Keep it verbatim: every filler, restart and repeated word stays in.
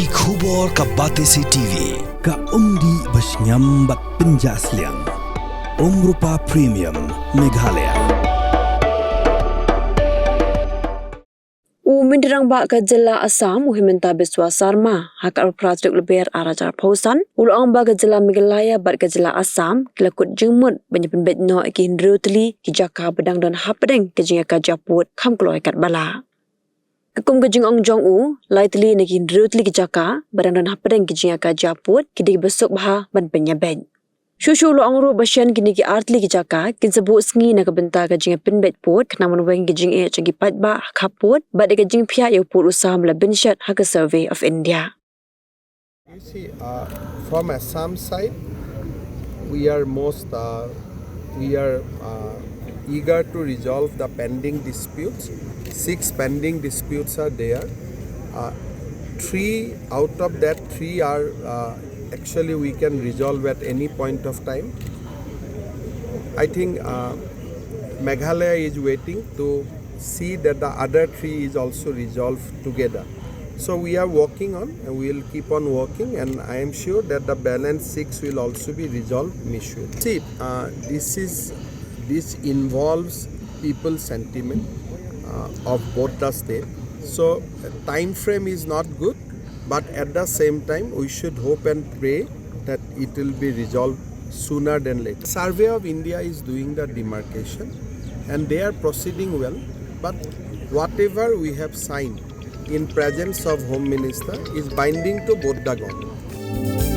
Ki khubor ka Batesi T V, ka umdih ba shngiam bad pynjah sliang. Umrupa Premium, Meghalaya. U Myntri Rangbah ka jylla Assam, u Himanta Biswa Sarma, ha ka arphew phra tarik Lber arhajar arphew san, u la ong ba ka jylla Meghalaya bad ka jylla Assam ki la kut jingmut ban ïa pynbeit noh ïa ki hynriew tylli ki jaka ba dang don hapdeng ka jingïakajia pud kham kloi katba lah. Katkum ka jingong jong u, lai tylli na ki hynriew tylli ki jaka ba dang don hapdeng ka jingïakajia pud ki dei ba suk bha ban pynïabeit. Shuh shuh u la ong ruh ba shen kine ki ar tylli ki jaka kin sa buh sngi na ka bynta ka jingïapynbeit pud, khnang ban weng ka jingeh jong ki paidbah ha khap pud bad ïa ka jingphiah ïa u pud u sam ba la bynshet ha ka Survey of India. You see, uh, from Assam side, we are most, uh, we are, uh, eager to resolve the pending disputes. Six pending disputes are there. Uh, three out of that three are, uh, actually we can resolve at any point of time. I think, uh, Meghalaya is waiting to see that the other three is also resolved together. So we are working on, and we will keep on working, and I am sure that the balance six will also be resolved mutually. See, uh, this is, this involves people sentiment, uh, of both the state. So, uh, time frame is not good, but at the same time, we should hope and pray that it will be resolved sooner than later. Survey of India is doing the demarcation, and they are proceeding well, but whatever we have signed in presence of Home Minister is binding to both the government.